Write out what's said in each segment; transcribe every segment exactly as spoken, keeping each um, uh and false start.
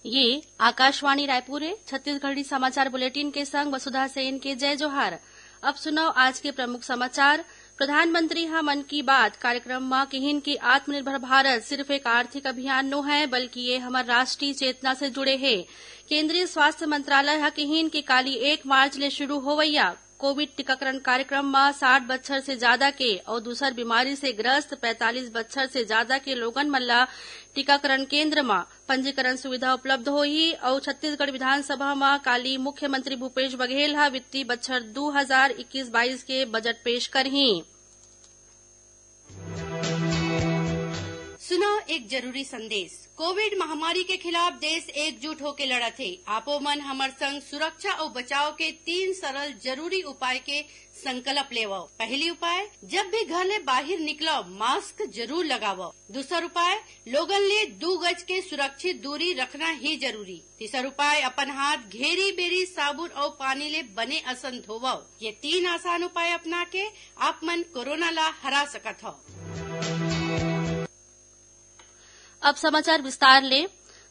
ये आकाशवाणी रायपुर हे। छत्तीसगढ़ी समाचार बुलेटिन के संग वसुधा सेन के जय जोहार। अब सुनव आज के प्रमुख समाचार। प्रधानमंत्री ह मन की बात कार्यक्रम म किहिन कि आत्मनिर्भर भारत सिर्फ एक आर्थिक अभियान नो हय, बल्कि ये हमर राष्ट्रीय चेतना से जुड़े हे। केंद्रीय स्वास्थ्य मंत्रालय ह किहिन कि काली एक मार्च ले शुरू होवइया कोविड टीकाकरण कार्यक्रम म साठ बछर से जादा के अउ दूसर बीमारी से ग्रस्त पैंतालीस बछर से जादा के लोगन मन ल टीकाकरण केंद्र म पंजीकरण सुविधा उपलब्ध होही। अउ छत्तीसगढ़ विधानसभा म काली मुख्यमंत्री भूपेश बघेल ह वित्तीय बछर दू हजार इक्कीस बाईस के बजट पेश करही। सुनव एक जरूरी संदेश। कोविड महामारी के खिलाफ देश एकजुट होके लड़त हे। आपो मन हमर संग सुरक्षा अउ बचाव के तीन सरल जरूरी उपाय के संकल्प लेवव। पहली उपाय, जब भी घर ले बाहिर निकलव, मास्क जरूर लगावव। दूसर उपाय, लोगन ले दू गज के सुरक्षित दूरी रखना ही जरूरी। तीसर उपाय, अपन हाथ घेरी बेरी साबुन अउ पानी ले बने असन धोवव। ये तीन आसान उपाय अपना के आप मन कोरोना ला हरा सकत हव। अब समाचार विस्तार ले।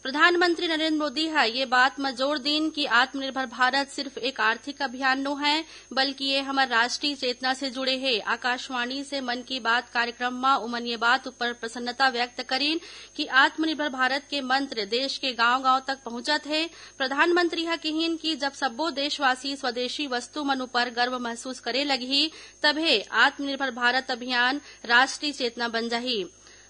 प्रधानमंत्री नरेंद्र मोदी ह ये बात म जोर दीन कि आत्मनिर्भर भारत सिर्फ एक आर्थिक अभियान नो हय, बल्कि ये हमर राष्ट्रीय चेतना से जुड़े हे। आकाशवाणी से मन की बात कार्यक्रम म उमन ये बात ऊपर प्रसन्नता व्यक्त करीन कि आत्मनिर्भर भारत के मंत्र देश के गांव-गांव तक पहुंचत हे। प्रधानमंत्री ह किहिन कि जब सब्बो देशवासी स्वदेशी वस्तु मन ऊपर गर्व महसूस करे लगही, तभे आत्मनिर्भर भारत अभियान राष्ट्रीय चेतना बन जाही।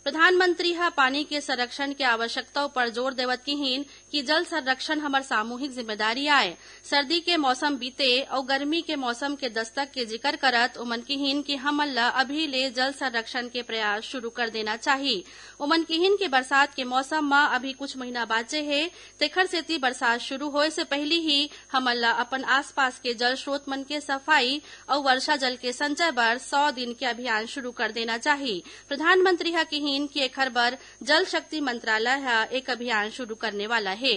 प्रधानमंत्री ह पानी के संरक्षण के आवश्यकता ऊपर जोर देवत किहिन कि जल संरक्षण हमर सामूहिक जिम्मेदारी आय। सर्दी के मौसम बीते अउ गर्मी के मौसम के दस्तक के जिकर करत उमन किहिन कि हमन ल अभी ले जल संरक्षण के प्रयास शुरू कर देना चाही। उमन किहिन कि बरसात के मौसम म अभी कुछ महीना बाचे हे, तेखर सेती बरसात शुरू होए से पहिली ही हमन ल अपन आसपास के जल स्रोत मन के सफाई अउ वर्षा जल के संचय बर सौ दिन के अभियान शुरू कर देना चाही। प्रधानमंत्री ह किहिन कि एखर बर जल शक्ति मंत्रालय ह एक अभियान शुरू करने वाला हे।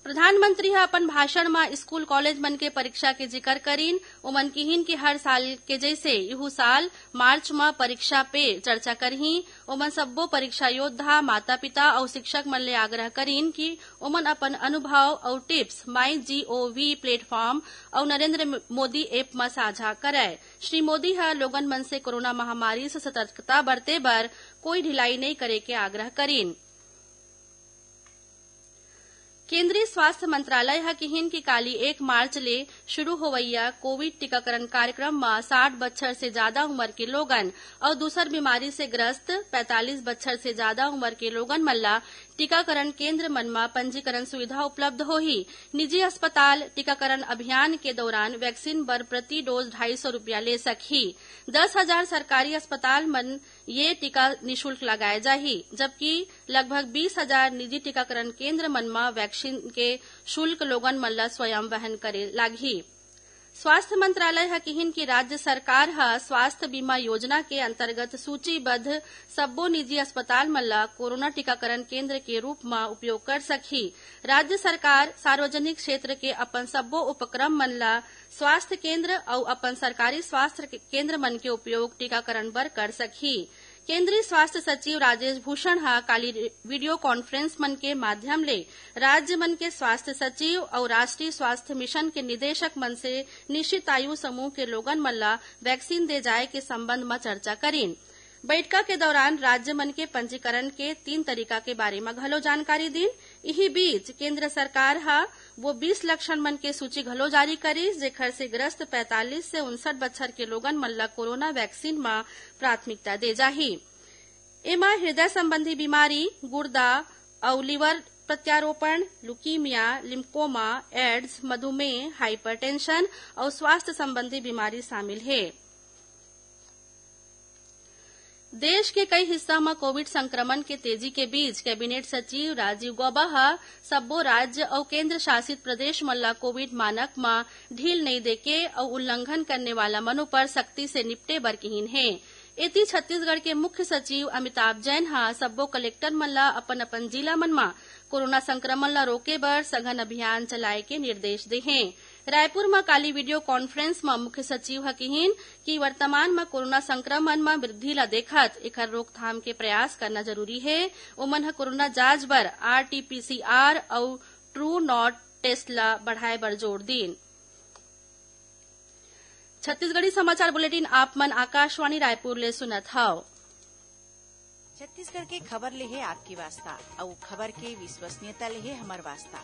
प्रधानमंत्री ह अपन भाषण म स्कूल कॉलेज मन के परीक्षा के जिकर करीन। ओमन किहिन कि हर साल के जैसे इहू साल मार्च म परीक्षा पे चर्चा करही। ओमन सब्बो परीक्षा योद्धा, माता-पिता अउ शिक्षक मन ले आग्रह करीन कि ओमन अपन अनुभव अउ टिप्स MyGov platform अउ नरेंद्र मोदी ऐप म साझा करय। श्री मोदी ह लोगन मन से कोरोना महामारी से सतर्कता बरते बर कोई ढिलाई नइ करे के आग्रह करीन। केंद्रीय स्वास्थ्य मंत्रालय ह किहिन कि काली एक मार्च ले शुरू होवइया कोविड टीकाकरण कार्यक्रम म साठ बछर से जादा उमर के लोगन अउ दूसर बीमारी से ग्रस्त पैंतालीस बछर से जादा उमर के लोगन मन ल टीकाकरण केंद्र मन म पंजीकरण सुविधा उपलब्ध होही। निजी अस्पताल टीकाकरण अभियान के दौरान वैक्सीन बर प्रति डोज ढाई सौ रुपया ले सकही। दस हजार सरकारी अस्पताल मन ये टीका निशुल्क लगाए जाही, जबकि लगभग बीस हजार निजी टीकाकरण केंद्र मन म वैक्सीन के शुल्क लोगन मन ल स्वयं वहन करे लागही। स्वास्थ्य मंत्रालय ह किहिन कि राज्य सरकार ह स्वास्थ्य बीमा योजना के अंतर्गत सूचीबद्ध सब्बो निजी अस्पताल मन ल कोरोना टीकाकरण केंद्र के रूप म उपयोग कर सकही। राज्य सरकार सार्वजनिक क्षेत्र के अपन सब्बो उपक्रम मन ल स्वास्थ्य केंद्र अउ अपन सरकारी स्वास्थ्य के-, केंद्र मन के उपयोग टीकाकरण बर कर सकही। केंद्रीय स्वास्थ्य सचिव राजेश भूषण ह काली रे-, वीडियो कॉन्फ्रेंस मन के माध्यम ले राज्य मन के स्वास्थ्य सचिव अउ राष्ट्रीय स्वास्थ्य मिशन के निदेशक मन से निश्चित आयु समूह के लोगन मन ल वैक्सीन दे जाए के संबंध म चर्चा करीन। बइठका के दौरान राज्य मन के पंजीकरण के तीन तरीका के बारे म घलो जानकारी दीन। इही बीच केंद्र सरकार ह वो बीस लक्षण मन के सूची घलो जारी करिस, जेखर से ग्रस्त पैंतालीस से उनसठ बछर के लोगन मन ल कोरोना वैक्सीन म प्राथमिकता दे जाही। एमा हृदय संबंधी बीमारी, गुर्दा अउ लिवर प्रत्यारोपण, लुकीमिया, लिम्फोमा, एड्स, मधुमेह, हाइपरटेंशन अउ स्वास्थ्य संबंधी बीमारी शामिल हे। देश के कई हिस्सा म कोविड संक्रमण के तेजी के बीच कैबिनेट सचिव राजीव गौबा ह सब्बो राज्य अउ केंद्र शासित प्रदेश मन ल कोविड मानक म ढील नइ देके अउ उल्लंघन करने वाला मन उपर सख्ती से निपटे बर किहिन हे। एती छत्तीसगढ़ के मुख्य सचिव अमिताभ जैन ह सब्बो कलेक्टर मन ल अपन-अपन जिला मन म कोरोना संक्रमण ल रोके बर सघन अभियान चलाए के निर्देश दे हें। रायपुर म काली वीडियो कॉन्फ्रेंस म मुख्य सचिव ह किहिन कि वर्तमान म कोरोना संक्रमण म वृद्धि ल देखत एखर रोकथाम के प्रयास करना जरूरी हे। ओमन ह कोरोना जांच बर आरटीपीसीआर अउ ट्रू नॉट टेस्ट ल बढ़ाए बर जोर दीन। छत्तीसगढ़ी समाचार बुलेटिन आप मन आकाशवाणी रायपुर ले सुनत हव। छत्तीसगढ़ के खबर ले हे आपके वास्ता, अउ खबर के विश्वसनीयता ले हे हमर वास्ता।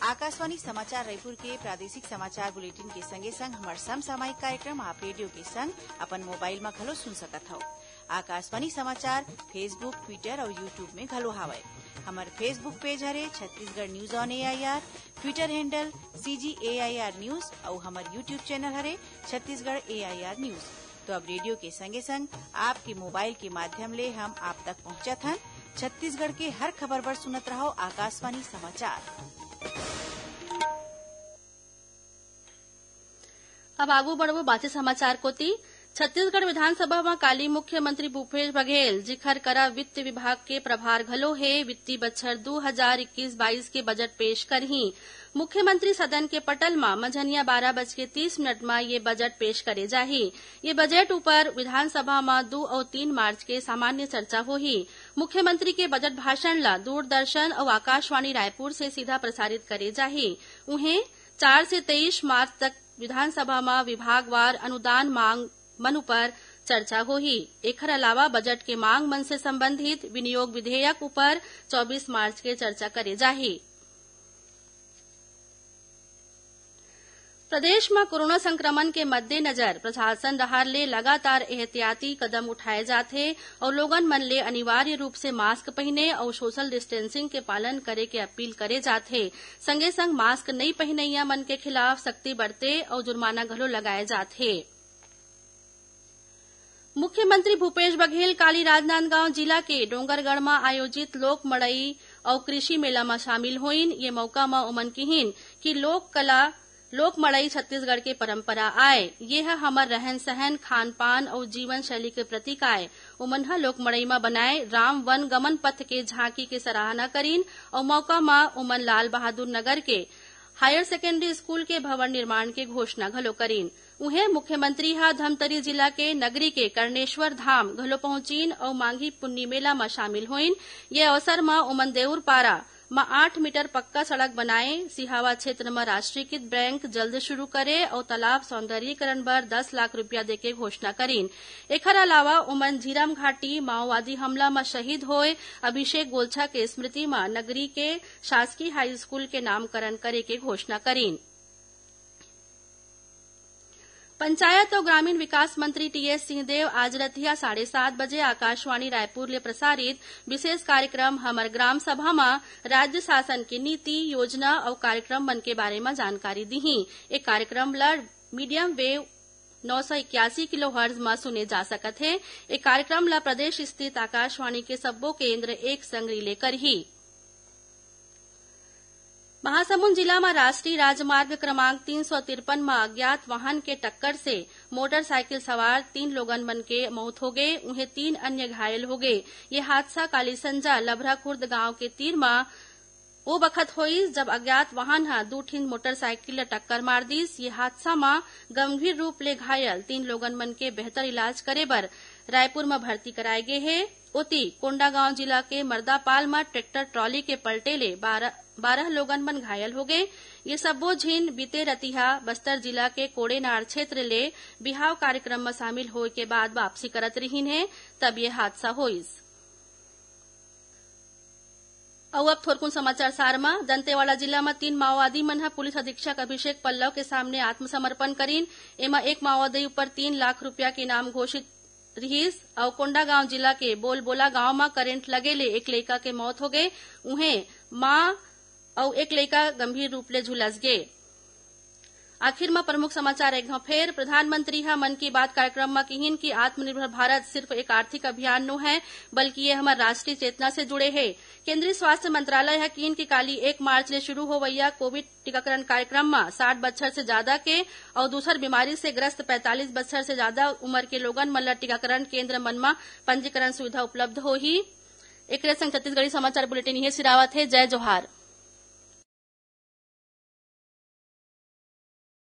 आकाशवाणी समाचार रायपुर के प्रादेशिक समाचार बुलेटिन के संगे संग हमर समसामयिक कार्यक्रम आप रेडियो के संग अपन मोबाइल म घलो सुन सकत हव। आकाशवाणी समाचार Facebook, Twitter अउ YouTube में घलो हावय। हमर Facebook पेज हरे Chhattisgarh news on AIR, Twitter handle CG AIR news अउ हमर YouTube चैनल हरे छत्तीसगढ़ एआईआर न्यूज। तो अब रेडियो के संगे संग आपके मोबाइल के माध्यम ले हम आप तक पहुंचत हन। छत्तीसगढ़ के हर खबर बर सुनत रहव आकाशवाणी समाचार। अब आगू बढ़बो बांचे समाचार कोति। छत्तीसगढ़ विधानसभा म काली मुख्यमंत्री भूपेश बघेल, जिखर करा वित्त विभाग के प्रभार घलो हे, वित्तीय बछर दू हजार इक्कीस बाईस के बजट पेश करही। मुख्यमंत्री सदन के पटल म मंझनिया बारह बज के तीस मिनट म ये बजट पेश करे जाही। ये बजट ऊपर विधानसभा म दू अउ तीन मार्च के सामान्य चर्चा होही। मुख्यमंत्री के बजट भाषण ल दूरदर्शन अउ आकाशवाणी रायपुर से सीधा प्रसारित करे जाही। उहें, चार से तेईस मार्च तक विधानसभा म विभागवार अनुदान मांग मन उपर चर्चा होही। एखर अलावा बजट के मांग मन से संबंधित विनियोग विधेयक उपर चौबीस मार्च के चर्चा करे जाही। प्रदेश म कोरोना संक्रमण के मद्देनजर प्रशासन डहार ले लगातार एहतियाती कदम उठाए जात हे अउ लोगन मन ले अनिवार्य रूप से मास्क पहिने अउ सोशल डिस्टेंसिंग के पालन करे के अपील करे जात हे। संगे संग मास्क नइ पहिनइया मन के खिलाफ सख्ती बरते अउ जुर्माना घलो लगाए जात हे। मुख्यमंत्री भूपेश बघेल काली राजनांदगांव जिला के डोंगरगढ़ म आयोजित लोक मड़ई अउ कृषि मेला म शामिल होइन। ये मौका म ओमन किहिन कि लोक कला, लोक मड़ई छत्तीसगढ़ के परंपरा आय। ये ह हमर रहन सहन, खान पान अउ जीवन शैली के प्रतीक आय। ओमन ह लोक मड़ई म बनाए राम वन गमन पथ के झांकी के सराहना करिन अउ मौका म ओमन लाल बहादुर नगर के हायर सेकेंडरी स्कूल के भवन निर्माण के घोषणा घलो करिन। उहें, मुख्यमंत्री ह धमतरी जिला के नगरी के कर्णेश्वर धाम घलो पहुंचिन अउ मांघी पुन्नी मेला म शामिल होइन। ये अवसर म ओमन देउरपारा म आठ मीटर पक्का सड़क बनाए, सिहावा क्षेत्र म राष्ट्रीयकृत बैंक जल्द शुरू करे अउ तालाब सौंदर्यीकरण बर दस लाख रुपया देके घोषणा करिन। एखर अलावा ओमन झीरम घाटी माओवादी हमला म शहीद होए अभिषेक गोलछा के स्मृति म नगरी के शासकीय हाई स्कूल के नामकरण करे के घोषणा करिन। पंचायत अउ ग्रामीण विकास मंत्री टीएस सिंहदेव आज रतिहा साढ़े सात बजे आकाशवाणी रायपुर ले प्रसारित विशेष कार्यक्रम हमर ग्राम सभा म राज्य शासन के नीति, योजना अउ कार्यक्रम मन के बारे म जानकारी दिही। ए कार्यक्रम ल मीडियम वेव नौ सौ इक्यासी किलो हर्ट्ज म सुने जा सकत हे। ए कार्यक्रम ल प्रदेश स्थित आकाशवाणी के सब्बो केंद्र एक संग रिले करही। महासमुंद जिला म राष्ट्रीय राजमार्ग क्रमांक तीन सौ तिरपन म अज्ञात वाहन के टक्कर से मोटरसाइकिल सवार तीन लोगन मन के मौत होगे, उहें तीन अन्य घायल होगे। ये हादसा काली संझा लभराखुर्द गांव के तीर म ओ बखत होइस, जब अज्ञात वाहन ह दू ठिन मोटरसाइकिल ल टक्कर मार दिस। ये हादसा म गंभीर रूप ले घायल तीन लोगन मन के बेहतर इलाज करे बर रायपुर म भर्ती कराए गे हे। ओती, कोंडागांव जिला के मर्दापाल म ट्रैक्टर ट्रॉली के पलटे ले बारह, बारह लोगन मन घायल होगे। ये सब्बो झिन बीते रतिहा बस्तर जिला के कोड़ेनार क्षेत्र ले बिहाव कार्यक्रम म शामिल होए के बाद वापसी करत रिहिन हे, तब ये हादसा होइस। अउ अब थोरकुन समाचार सार म। दंतेवाड़ा जिला म तीन माओवादी मन ह पुलिस अधीक्षक अभिषेक पल्लव के सामने आत्मसमर्पण करिन। एमा एक माओवादी ऊपर तीन लाख रुपया के इनाम घोषित रिहिस। अउ कोंडागांव जिला के बोलबोला गांव म करंट लगे ले एक लइका के मौत होगे, उहें मां अउ एक लइका गंभीर रूप ले झुलस गे। आखिर म प्रमुख समाचार एक घांव फेर। प्रधानमंत्री ह मन की बात कार्यक्रम म किहिन कि आत्मनिर्भर भारत सिर्फ एक आर्थिक अभियान नो है, बल्कि ये हमर राष्ट्रीय चेतना से जुड़े हे। केंद्रीय स्वास्थ्य मंत्रालय ह किहिन कि काली एक मार्च ले शुरू होवइया कोविड टीकाकरण कार्यक्रम म साठ बछर से जादा के अउ दूसर बीमारी से ग्रस्त पैंतालीस बछर से जादा उमर के लोगन मन ल टीकाकरण केंद्र मन म पंजीकरण सुविधा उपलब्ध होही। एकरे संग छत्तीसगढ़ी समाचार बुलेटिन इहे सिरावत हे। जय जोहार।